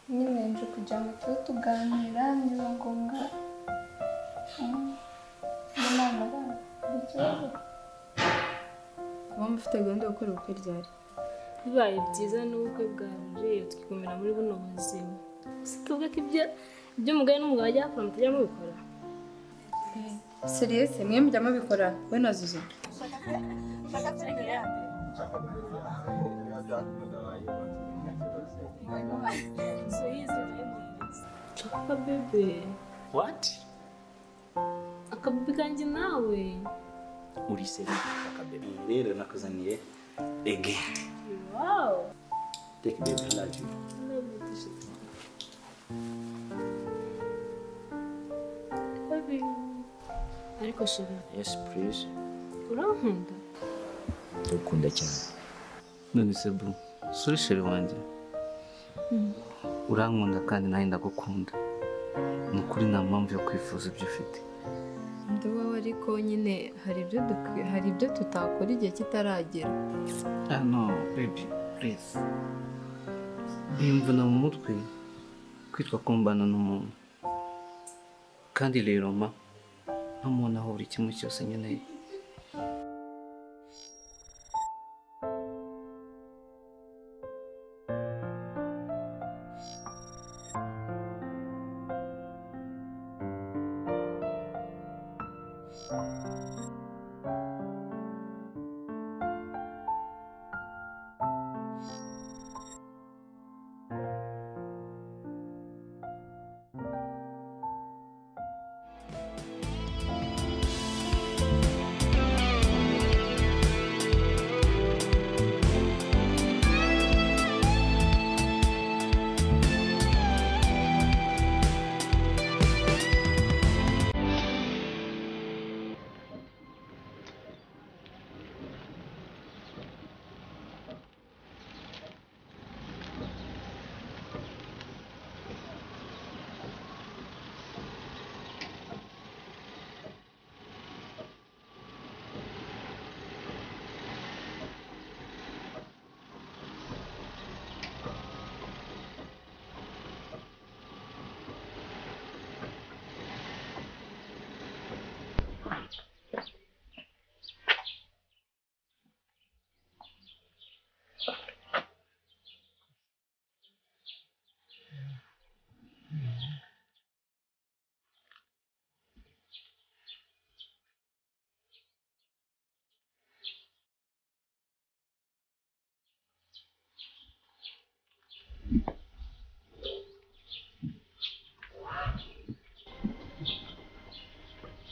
Nyine nje kugira ngo tube tuganira niba ngombwa n'inama ikibazo. Uba mufite gahunda yo gukora ubukwe ryari? Bibaye byiza n'ubukwe bwawe tukigumira muri buno buzima. Si tuvuge ko ibyo umugore n'umugabo bajya bakora mutajya mubikora? Serious mwe mujya mubikora we na Zuzu? Chaka bebe. What? Akabibi kanjye nawe. Uri serious akabebe. Rero nakuzaniye ege. Wow. Take baby, I love you. I love you too. Love you. Ariko shira. Yes please. Urankunda? Ndagukunda cyane. None se bro, suri sheri wanjye. Urankunda kandi nawe ndagukunda. Ni ukuri nta mpamvu yo kwifuza ibyo ufite. Ndubaho ariko nyine hari ibyo tutakora igihe kitaragera. Ah no baby, please. Bimvuna mu mutwe kwitwa kumbana n'umuntu. Kandi rero ma ntamubonaho buri kimwe cyose nkeneye.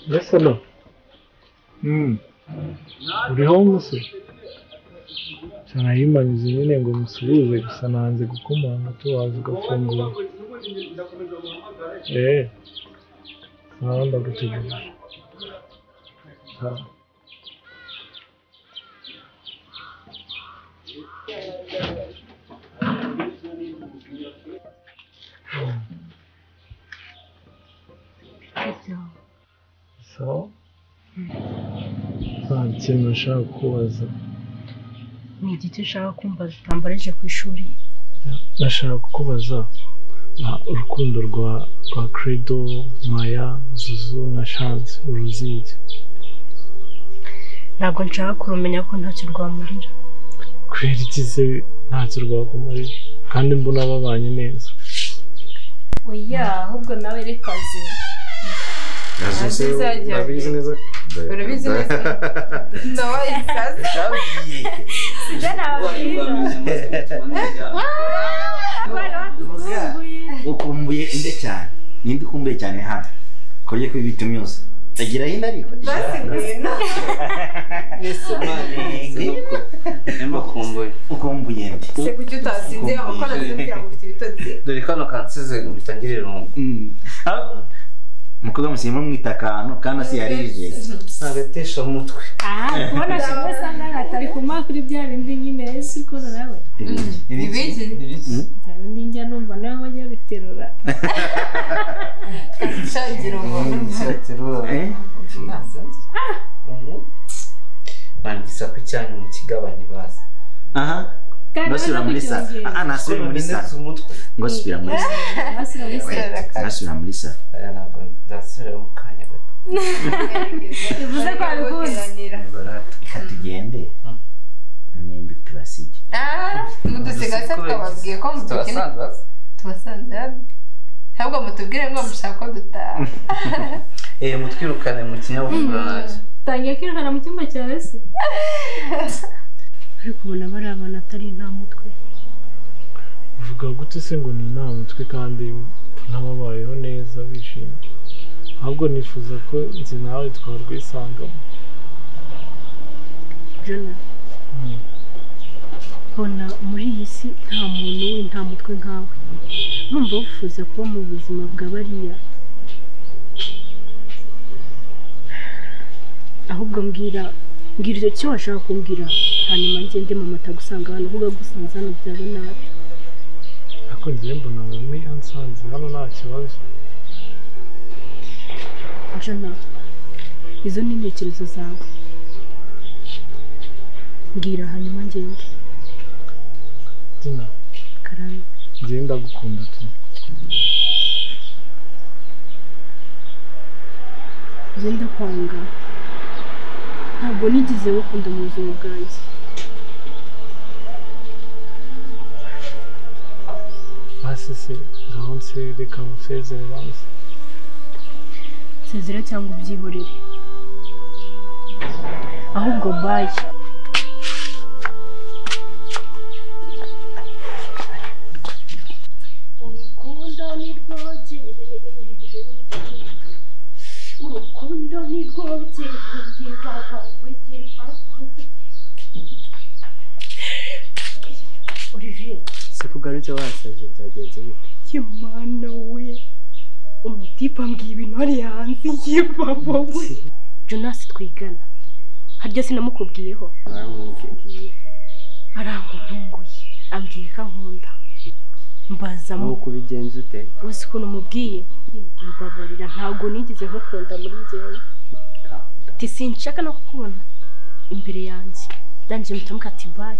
Yes, hello. Uri home se? Nayimanyuze nyine ngo musuhuze gusa nanze gukomanga tubaza ugafungura. Sawa ndagutegereje. Sawa. Sawa. Nta kintu nshaka kubaza. Ni igiki ushaka kumbaza utambarije ku ishuri? Nashaka kukubaza urukundo rwa Credo, Maya, Zuzu na Chance uruziye. Ntabwo nshaka kurumenya ko ntacyo rwamarira. Kubera iki se ntacyo rwakumarira kandi mbona babanye neza? Oya, ahubwo nawe rekaze. Urabizi neza. Urabizi neza. Nawe isazi. Sijya nababwira. Ukumbuye inde cyane. Ninde ukumbuye cyane hano? Koje ko ibitu myose. Agira hinda ariko. Basi ngwino. Nese mani. Nemba kumbuye. Ukumbuye nde? Se kuki utasinze aho nasinze ufite ibitotsi. Dore kano kansize bitangirira irungu. Mukobwa musima mwita akantu kana si yarije. Agatesha umutwe. Ah, kubona shimwe sanga atari kuma kuri bya bindi nyine ese uko nawe. Ibiki? Bya bindi njya numva nawe bajya biterura. Shagira umuntu. Shagira. Eh? Bandisa ku cyanyu mu kigabane bazi. Aha. Ngasubira muri salo. Ah, nasubira muri salo. Umutwe. Ngasubira muri salo. Ngasubira muri salo. Ngasubira muri salo. Aya ntabwo ndasubira mu kanya gato. Bivuze ko wabikuze. Reka tugende. Mwembi tubasige. Ah, mudusiga se twababwiye ko mudukina. Tubasanze hano. Ntabwo mutubwire ngo mushaka ko dutaha. Mutwirukane mu kinyabupfura nacyo. Tangiye kwirukana mu cyumba cyawe se? Ariko ubona bariya bantu atari nta mutwe. Uvuga gute se ngo ni nta mutwe kandi ntababayeho neza bishimye. Ahubwo nifuza ko nzi nawe twarwisangamo. Jona. Mbona muri iyi si nta muntu w'inta mutwe nkawe. Numva wifuza kuba mu buzima bwa bariya. Ahubwo mbwira icyo washaka kumbwira hanyuma ngende mama atagusanga hano kuko agusanze hano byaba nabi. Ariko njye mbona mami ansanze hano nta kibazo. Jona, izo ni intekerezo zawe. Mbwira hanyuma ngende. Dina. Karame. Njye ndagukunda tu. Njye ndakwanga. Ntabwo nigeze ngukunda mu buzima bwanjye. Basi se ngaho reka nsezere basi. Nsezere cyangwa ubyihorere. Ahubwo bye. Urukundo ni rwogere. Urukundo ni rwogere. Olivier. Se kugarutse wasaze byagenze bite? Yemana we. Umutipa ambwiye ibintu hari hanze yebaba we. Jonas twigana. Harya sinamukubwiyeho. Arankunguye. Ambwiye ko ankunda. Mbaza mu kubigenza ute? Uzi ukuntu mubwiye? Mbabarira ntabwo nigeze nkukunda muri njyewe. Ati sinshaka no kukubona imbere yanjye. Ndangije mpita ati bye.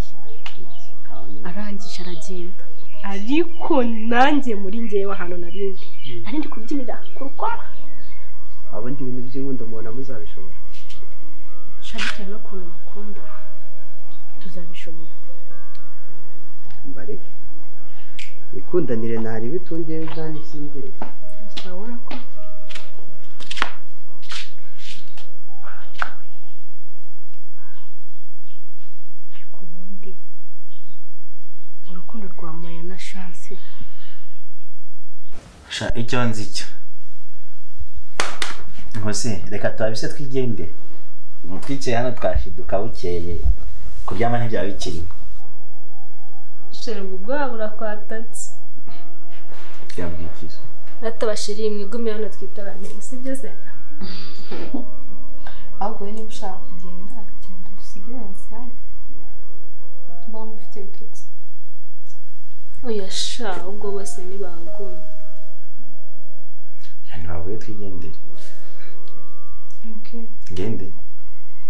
Arangije aragenda. Ariko nanjye muri njyewe ahantu narindi. Nari ndi kubyinira ku rukoma. Abundi ibintu by'inkundo mubona muzabishobora. Sha bitewe n'ukuntu mukunda tuzabishobora. Mbare ikundanire ntari bitungiye ibyanjye simbizi. Sawa urakoze. Ariko ubundi urukundo rwa Maya na Chance. Sha icyo nzi cyo. Nkusi reka tuhabise twigendere. Twicaye hano twashiduka bukeye. Kuryama ntibyaba bikirimo. Sheri ubwoba burakwatatse. Byabwikiza. Ratabashiriye mwigume hano twitarane sibyo se? Ahubwo niba ushaka kugenda genda udusigire munsi hano. Mba mufite ibitotsi. Oya sha ubwo bose ntibagumye. Yani bavuye twigendere. Okay. Ngende.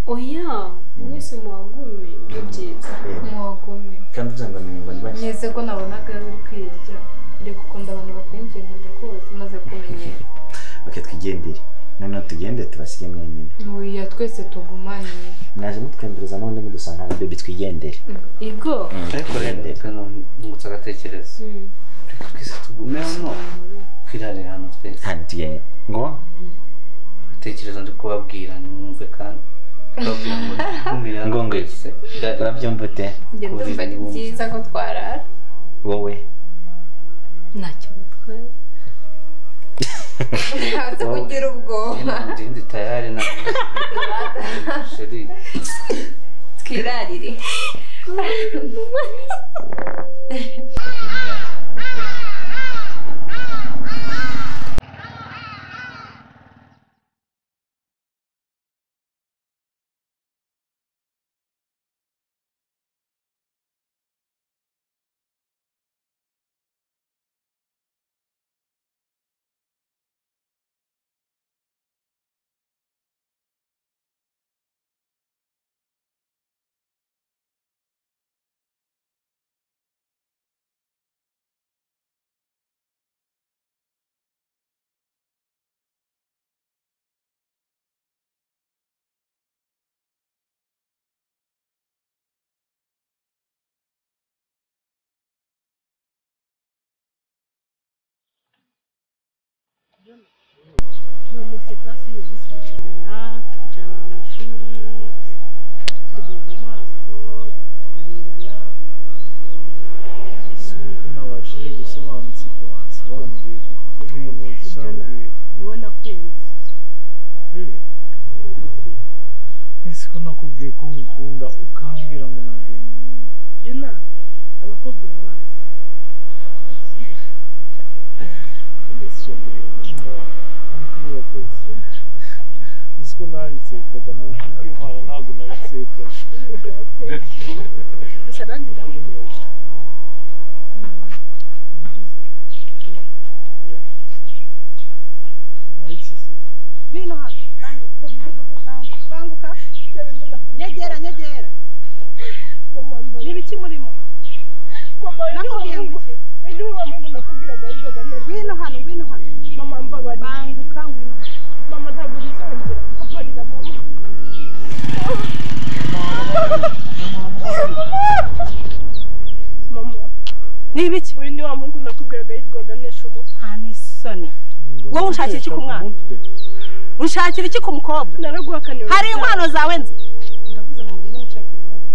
Oya mwese muhagume nibyo byiza. Muhagume. Kandi uvuze ngo ni ngo ndibashye. Mwese ko nabonaga uri kwirya. Ndi gukunda abantu bakwinjiye ndakuzi maze kumenyera. Okay twigendere. Noneho tugende tubasige mwenyine. Oya twese tugumane. Mwaje mutwembereza none mudusanga na baby twigendere. Igo. Ariko reka nungutse agatekerezo. Reka twese tugume hano. Twirare hano twese. Hano tugende. Ngo? Agatekerezo ndi kubabwira nimwumve kandi. Kubabwira ngo tugumire hano twese. Urabyumva ute? Njye ndumva ari byiza ko twarara. Wowe? Ntacyo bitwaye. Ntabwo kugira ubwoba. Ndi tayari na Sheri. Twirarire. None se class y'uyu munsi tukicarana mu ishuri duhuza amaso turarebana. Ko nabashije gusobanukirwa wansobanuriye kuko niwe nakunze. Ese ko nakubwiye ko ngukunda ukambwira ngo ntabwo nkunda? Jona, abakobwa urabazi. Uzi ko nabitsekaga ni ukuri kw'Imana ntabwo nabitsekaga. Gusa nanjye ndagukunda. Ngwino hano, banguka, banguka, nyegera, nyegera. Ni ibiki murimo? Nakubwiye ngo iki? Ngwino hano, ngwino hano. Mama mbabarira. Banguka, ngwino hano. Mama ntabwo bizongera. Mbabarira mama. Mama. Ni ibiki? Uyu ni wa muhungu nakubwiraga yirwaga anesha umutwe. Nta n'isoni. Wowe unshakira iki ku mwana? Unshakira iki ku mukobwa? Naraguhakaniye. Hari inkwano zawe nzi. Ndavuze ngo mugende muceke utwatsi.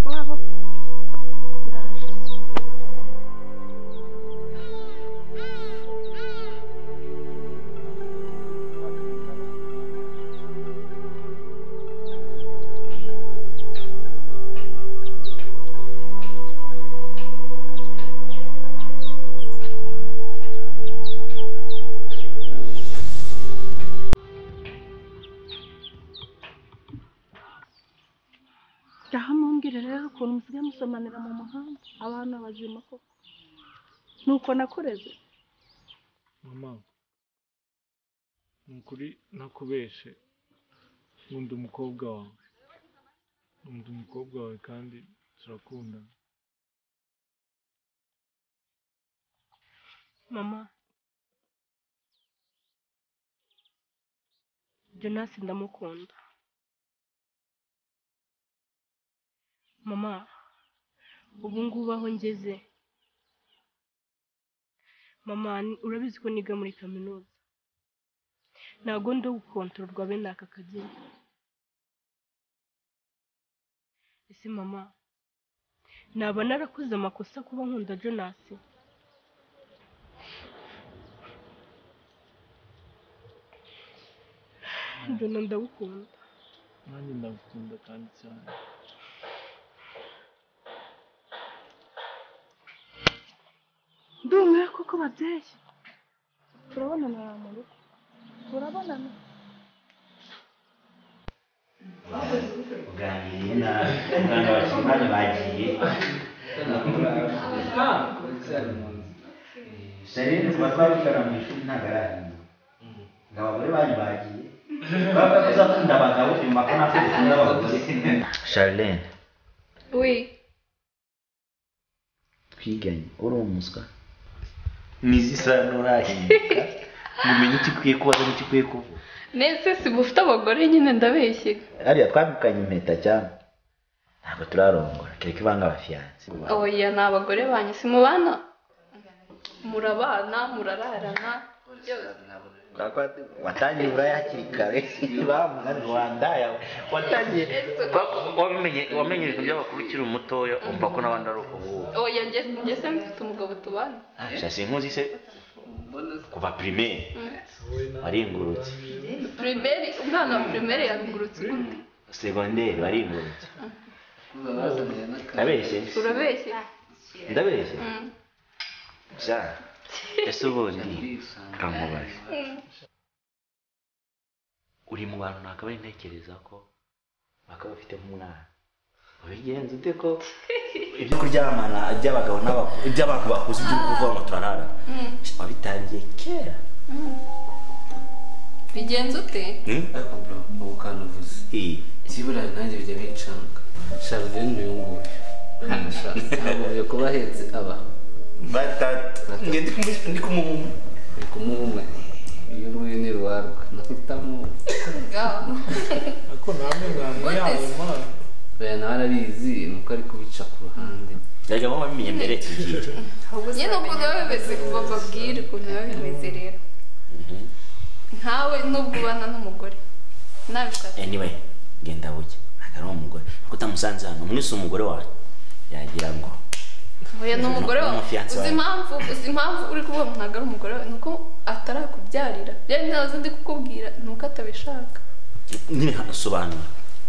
Wabo. Ndaje. Mumbwire rero ukuntu musigaye musomanira mu muhanda abana bazima koko nuko nakureze. Mama, ni ukuri nakubeshe, nkunda umukobwa wawe, nkunda umukobwa wawe kandi turakundana. Mama, Jonas ndamukunda. Mama, ubu ngubu aho ngeze, mama urabizi ko niga muri kaminuza, ntabwo ndi gukontororwa bene aka kageni. Ese mama, naba narakoze amakosa kuba nkunda Jonas? Jona ndagukunda. Nanjye ndagukunda kandi cyane. Ndumiwe koko babyeyi. Turabonana mu rugo. Turabonana. Uganiriye nabi. Umwana wa Kimani bagiye. Sharine tuba twabikana mu ishuri ntabwo arahinduka. Ngo abagore banyu bagiye. Bavuga ko uzakunda abagabo nyuma ko natwe dukunda abagore. Charlene. Oui. Twiganye uri umuswa. Nizisa nurahinduka. Mumenye icyo ukwiye kubaza n'icyo ukwiye kuvuga. Nese si bufite abagore nyine ndabeshye. Hariya twambikanye impeta cyane. Ntabwo turarongora kereka ibanga abafiyanse. Oya ni abagore banyu si mubana. Murabana, murararana. Watangiye uraya hakiri kare. Bamugani wandaya. Watangiye wamenye ibintu by'abakuru ukiri mutoya umva ko n'abandi ari uko nguko. Oya njye se mfite umugabo tubana. Sha sinkuzi se kuva primaire waringurutse. Primaire umwana wa primaire yangurutse gute? Secondaire waringurutse. Ndabeshye? Urabeshye. Ndabeshye? Sha ese ubundi kankubaze. Uri mu bantu nakabaye ntekereza ko bakaba bafite nk'umwana. Ubigenza ute ko ibyo kuryamana by'abagabo n'abagore iby'abantu bakuze ibyo kuvuga ngo turarara. Wabitangiye kera. Bigenza ute? Ariko bro, ubu kantu uvuze. Byibura nanjye bijya bincanga. Charlene uyu nguyu. Ntabwo kuba ahetse aba. Batatu. Nge ndi kumuhuma. Ndi kumuhuma. Iyo nguyu ni ruwarwa. Nahitamo. Ako namwe mwana yawe. Oya nawe arabizi nuko ari kubica ku ruhande. Yajya mama bimenye mbere igihe. Nyine ukuntu biba bimeze kuva babwire ukuntu biba bimeze rero. Nkawe nubwo ubana n'umugore nabishatse. Anyway, genda buke. Ntabwo ari umugore. Kuko utamusanze hano, mwese umugore wawe yagira ngo oya ni umugore wawe. Uzi impamvu uri kuvuga ngo ntabwo ari umugore wawe, nuko atarakubyarira. Byari ntazi ndi kukubwira nuko atabishaka. Nyine sobanura.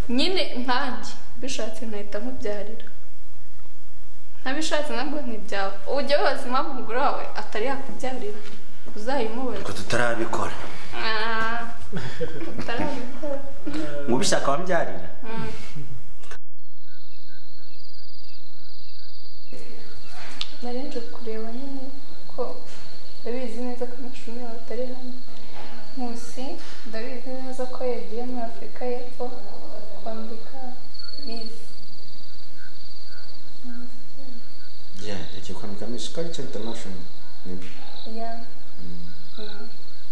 Nyine nkanjye bishatse nahita mubyarira. Ntabishatse nabwo ntibyawe. Ujya wibaza impamvu umugore wawe atari yakubyarira, uzayimubaza. Ko tutarabikora. Tutarabikora. Ngo ubishaka wambyarira? Nari nje kureba nyine ko ndabizi neza ko amashumi yawe atari hano. Nkusi ndabizi neza ko yagiye muri Afurika y'Epfo kwambika Miss. Yeah, yagiye kwambika Miss Culture International. Yeah.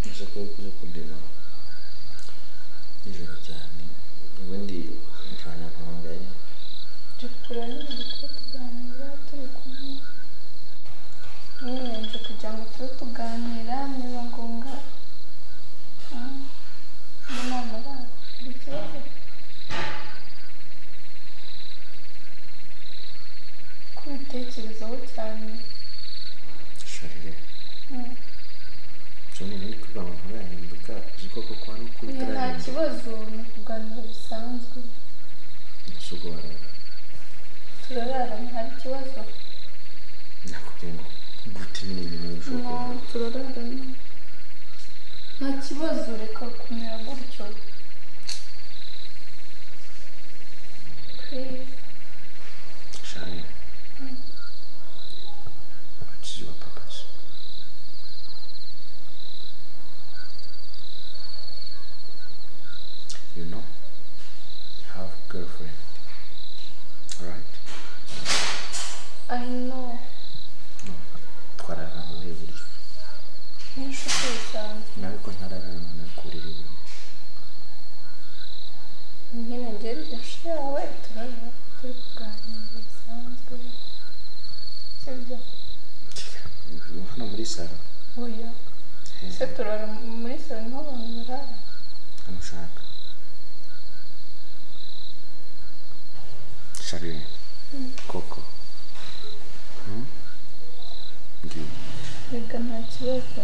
Nje kuza kundeba nijoro cyane, ubundi ntibanyampamagaye. Nje kureba nyine ko tuganira turi kumwe. Nyine nje kugira ngo tube tuganira niba ngombwa. Inama hari ikibazo? Kubitekerezaho cyane. Sharire. John ni kuvuga ngo nturahinduka, uzi ko koko hari ukuri utarahinduka. Nta kibazo, ni ukuganira bisanzwe. Nsugora. Turararana, hari ikibazo? Nakubwiye ngo gute nyine ibintu bishoboka. No, turararana. Nta kibazo, reka kumera gutyo. Please. Sharire. What is your purpose? You know, you have a girlfriend, right? I know. No, twararana mu buhe buryo? N'inshuti bisanzwe. Nawe ko ntararana nawe kurira ibintu. Nyine njye ndi inshuti yawe, turarana turi kuganira bisanzwe. Sibyo? Hano muri salo? Oya. Se turara muri salo niho abantu barara. Hano ushaka. Sharire. Koko. Ngiye. Reka nta kibazo.